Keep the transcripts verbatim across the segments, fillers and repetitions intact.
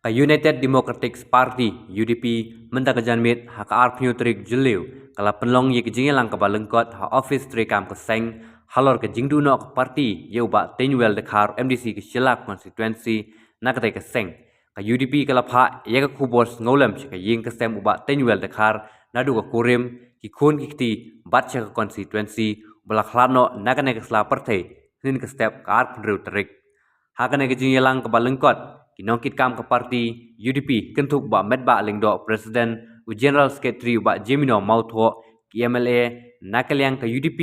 Ka United Democratic Party, U D P, mynta ka janmiet ha ka arphew tarik Jylliew, ka la pynlong ïa ka jingïalang kaba lyngkot ha office treikam ka seng, halor ka jingduh noh ka party ïa u Bah Teiñwell Dkhar, M D C ka Shella constituency, na katei ka seng. Ka U D P ka la phah ïa ka khubor sngewlem sha ka ïing ka sem u Bah Teiñwell Dkhar, naduh ka kurim, ki khun ki kti, bad sha ka constituency, ba la khlad noh na kane ka sla pyrthei, hynnin ka step ka arphew hynriew tarik. Ha kane ka jingïalang kaba lyngkot, ki nongkitkam ka party U D P, kynthup Bah Metbah Lyngdoh President, u General Secretary Bah Jemino Mawthoh, ki M L A na ka liang ka U D P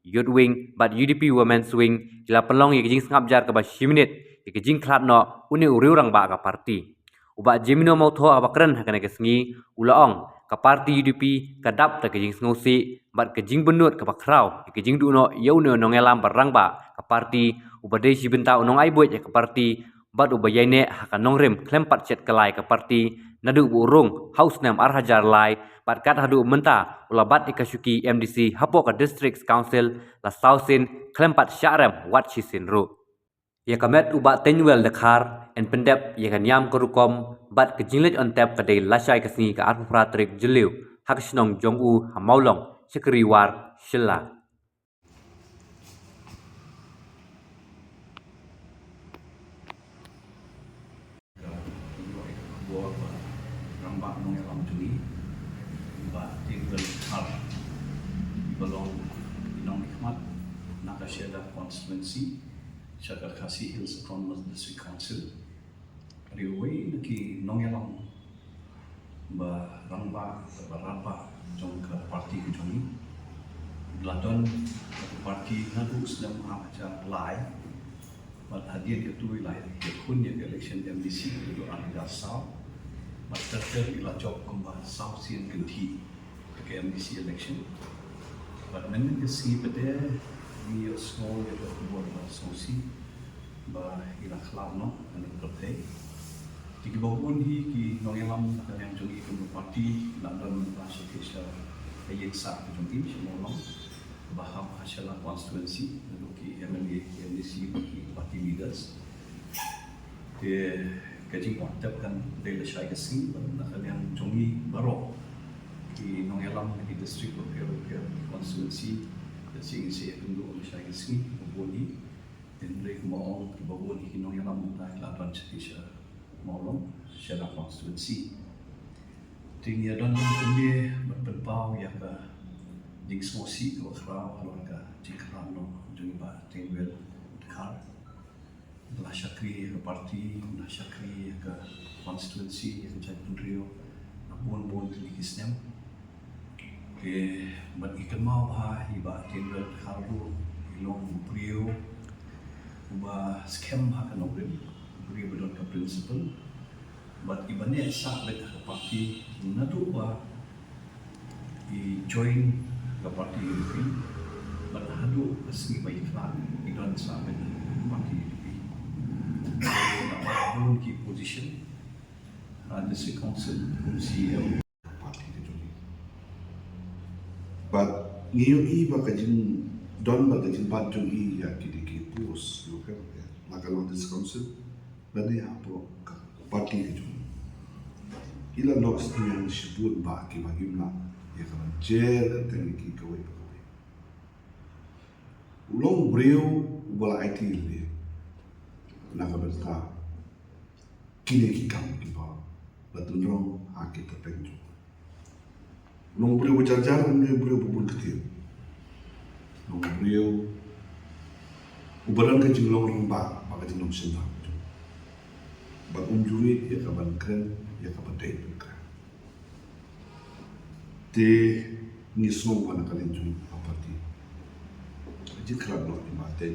Youth Wing bad U D P Women's Wing, ki la pynlong ïa ka jingsngap jar kaba shi minit ïa ka jingkhlad noh une u riew rangbah ka party. U Bah Jemino Mawthoh haba kren ha kane ka sngi, u la ong, ka party U D P ka dap da ka jingsngewsih bad ka jingbynnud kaba khraw ïa ka jingduh noh ïa une u nongïalam ba rangbah ka party, uba dei shi bynta u nongai buit ïa ka party, bad uba ïaineh ha ka nongrim khlem pat shet kyllai ka party, naduh ba u rung ha u snem ar hajar lai, bad kat haduh mynta u la bat ïa ka shuki M D C hapoh ka District Council la saw sien khlem pat shah rem wat shisien ruh. Ïa ka met u Bah Teiñwell Dkhar yn pyndep ïa ka niam ka rukom bad ka jingleit on tep ka dei lashai ka sngi ka arphew phra tarik Jylliew ha ka shnong jong u ha Mawlong, Shakri War, Shella. Khubor ba rangbah nongïalam jong ngi, Bah Teiñwell Dkhar, ba long i nongmihkhmat na ka Shella constituency sha ka Khasi Hills Autonomous District Council, ka dei uwei na ki nongïalam ba rangbah, ba rangbah jong ka party ka jong ngi. La don ka party naduh snem ar hajar lai. Bad hadien katto i la ïakhun ïa ka election M D C naduh ar hajar saw. Bad ter ter i la jop kumba saw sien kynthih ha ka M D C election. Bad mynnin ka sngi pat de ngi ïohsngew ïa ka khubor ba sngewsih ba i la khlad noh ha kane ka pyrthei. Te kiba bun hi ki nongïalam na ka liang jong ngi kum ka party la don mynta sha ki sha ka ïing sah ka jong ngi sha Mawlong, kaba hap ha Shella constituency, naduh ki M L A, ki M D C bad ki party leaders. Te ka jingwan tep kan dei lashai ka sngi, bad na ka liang jong ngi baroh ki nongïalam na ki district bapher bapher, ki constituency, ka sngi ngi sa ïakynduh lashai ka sngi, kiba bun hi. Hynrei kumba ong, kiba bun hi ki nongïalam mynta ki la don sha ki sha Mawlong, Shella constituency. Te ngi ïa don kumne ban pynpaw ïa ka jingsngewsih kaba khraw halor ka jingkhlad noh jong i Bah Teiñwell Dkhar. La shakri ïa ka party, la shakri ïa ka constituency, ïa ka jaitbynriew, na bun bun tylli ki snem. Te bad ngi kynmaw ba i Bah Teiñwell Dkhar ruh i long u briew uba skhem ha ka nongrim, u briew ba don ka principle. Bad iba neh sah beit ha ka party naduh ba i join ka party U D P. Bad haduh ka sngi ba i khlad i don sah beit ha ka party U D P. Bun ki position ha District Council, kum C E M. Party ka jong i. Bad ngi ïohi ba ka jingdon bad ka jingbat jong i ïa kine ki post, ïa ka, la ka long District Council lane hapoh ka party ka jong i. I la noh sniang shibun bah kiba ngim lah ïa ka ban jer teng ïa ki kawei pa kawei. U long u briew uba la aiti leh na ka bynta kine ki kam kiba la tynrong ha ki tyrpeng jong u. U long u briew uba jar jar, um dei u briew uba bun ktien. U long u briew uba don ka jinglong rangbah bad ka jinglong shynrang jong u. Bad um ju ïeit ïa ka ban kren ïa kaba dei ban kren. Te ngi sngew ba na ka liang jong ka party, ka jingkhlad noh i Bah Teiñ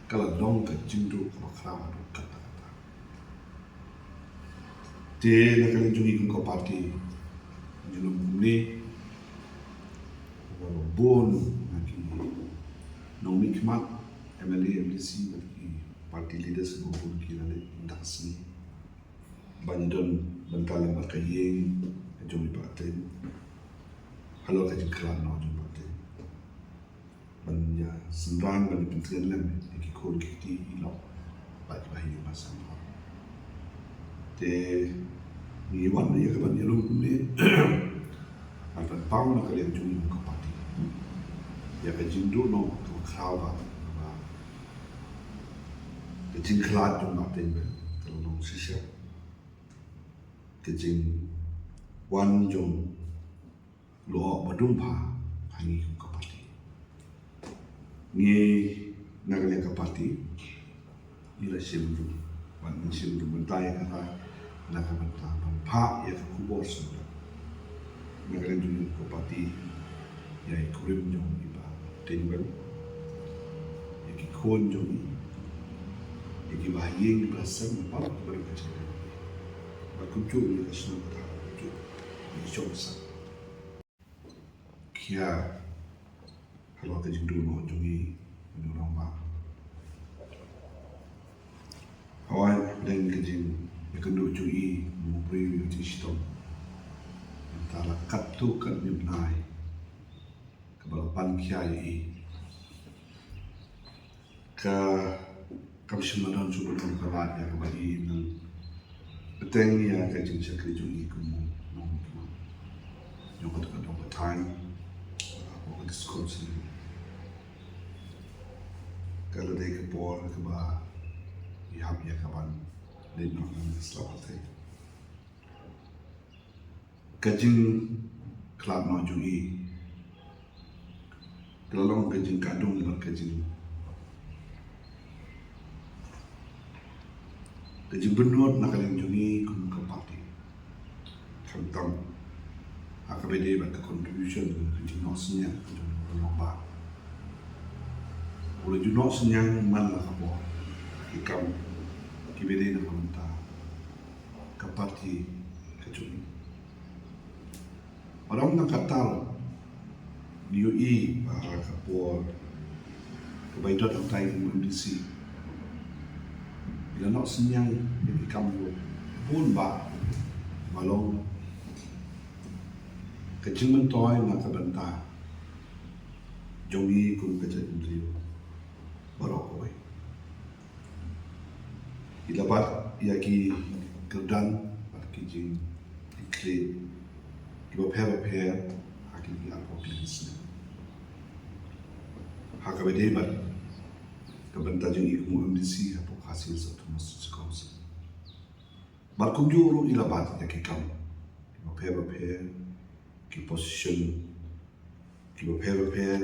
ka la long ka jingduh kaba khraw haduh katta katta. Te na ka liang jong ngi kum ka party, ngi long kumne, ba bun na ki nongmihkhmat, M L A, M D C, bad ki party leaders ba bun ki la leit mynta ka sngi. Ban don bynta lem bad ka ïing ka jong i Bah Teiñ, halor ka jingkhlad noh jong i Bah Teiñ. Ban ïa synran, ban ïa pyntngen lem ïa ki khun ki kti, i lok bad kiba ha ïing ba sam. Te ngi wan ïa ka ban ïalum kumne. Ban pynpaw na ka liang jong ngi kum ka party ïa ka jingduh noh kaba khraw bha, kaba, ka jingkhlad jong Bah Teiñbel ka la long shisha. Ka jingwan jong lyoh ba dum bha ha ngi kum ka party. Ngi na ka liang ka party ngi la shim ruh, ban ngi shim ruh mynta ïa kata na ka bynta ban phah ïa ka khubor sngewbha na ka liang jong ngi kum ka party ïa i kurim jong i Bah Teiñbel, ïa ki khun jong i, ïa ki bahaïing, ki bahasem, baroh kiba don ka jingim. Bad kumjuh ïa ka shnong ka thaiñ, kumjuh ïa ki shong sah. Khia halor ka jingduh noh jong ngi, u rangbah. Hawai, dang ka jingïakynduh jong i, u briew u jingshitom. Mynta la katto katne bnai kaba la pan khia ïa i. Ka, kam shym la don shuh ka don ka lad ïa kaba i nang bteng ïa ka jingshakri jong i kum u nongmihkhmat jong kata ka dong ka thaiñ, hapoh ka district council. Ka la dei ka por kaba i hap ïa ka ban leit noh na ka sla pyrthei. Ka jingkhlad noh jong i ka la long ka jingkhatduh bad ka jing, ka jingbynnud na ka liang jong ngi kum ka party. Khamtam ha kaba ïadei bad ka contribution, ka jingnoh synñiang ka jong u rangbah. U la ju noh synñiang man la ka por, ki kam kiba ïadei na ka bynta ka party ka jong ngi. Ym na ka tal, ngi ïohi ba ha ka por kaba i dang dei kum u MDC, i la noh synñiang ïa ki kam bun bah ba long ka jingmyntoi na ka bynta jong ngi kum ka jaitbynriew baroh kawei. I la bat ïa ki kyrdan bad ki jingkitkhlieh kiba pher bapher ha kine ki arphew tylli ki snem ha kaba ïadei bad ka bynta jong i kum u MDC hapoh Khasi Hills Autonomous District Council. Bad kumjuh ruh i la bat ïa ki kam kiba pher bapher, ki position kiba pher bapher